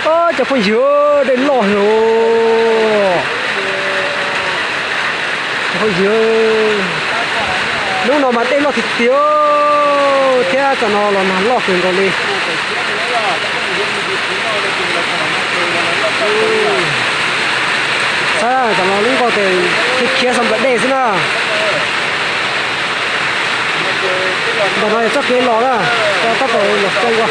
Cov phooj ywg, dej loj heev. Cov phooj ywg, hnub no mas dej loj tiag tiag thiab tam no los nag loj kawg nkaus li. Saib tam no lub nkoj tes khiav khiav xav nplawm dej xwb na. Ntawm no yog txoj kev los na, tab tom los txog ua.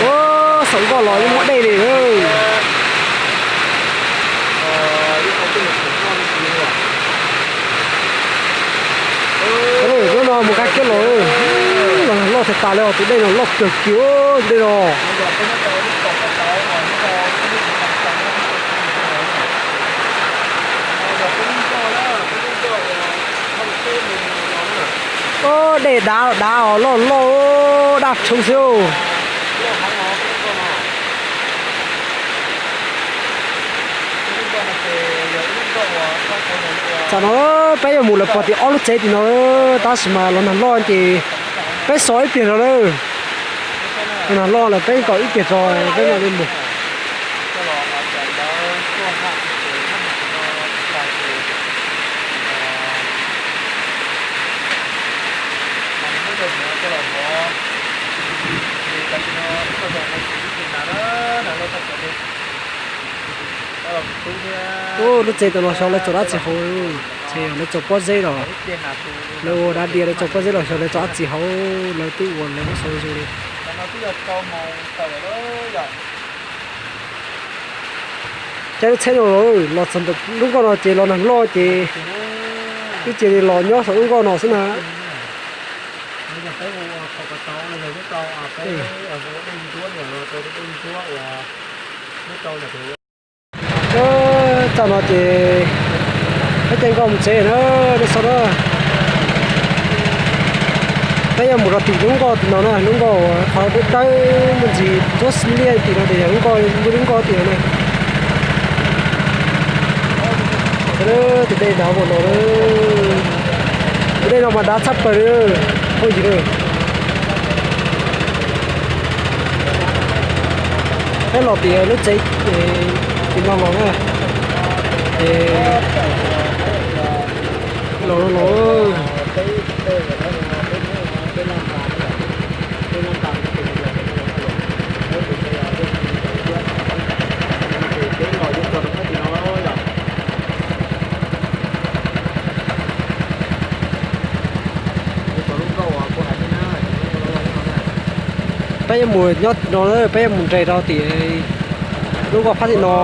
Ua, saum nkoj los yeej muaj dej li. Hnub no mus nqa kiab los, los nag loj tas tas li os, tus dej no loj kawg kiag dej no. Dej dav dav os, loj loj daj rhoob xwb. Tam no peb yuav mus lawm pog tim ob lub tsev tim no, tab sis mas los nag loj ces peb so ib pliag rau lawm. Los nag loj lawm peb kom ib pliag rau peb mam li mus. Ub, lub tsev tam no xyov lawv tso dab tsi hauv, tseem yog lawv tso pob zeb los, lawv ua dav diav lawv tso pob zeb los xyov lawv tso dab tsi hauv, lawv twb ua lawv lub xov zoo li. Caij lub tsheb no los txog ntawm lub nkoj no ces los nag loj ces twb cia li los nyob saum lub nkoj no xwb na. Tam no ces peb caij nkoj mus tsev na, nej saib na. Peb yuav mus rau tim lub nkoj tim no na, lub nkoj uas qhov dawb dawb muaj ntsis ntsuab liaj tim no ces yog lub nkoj, lub nkoj tim no na. Tus dej dav ua luaj, tus dej no mas dav tshaj plaws li, phooj ywg. Peb los tim lub tsev tim no los na, es los los Peb yuav mus nyob no, peb yuav mus nres rau tim lub nkoj phab tim no.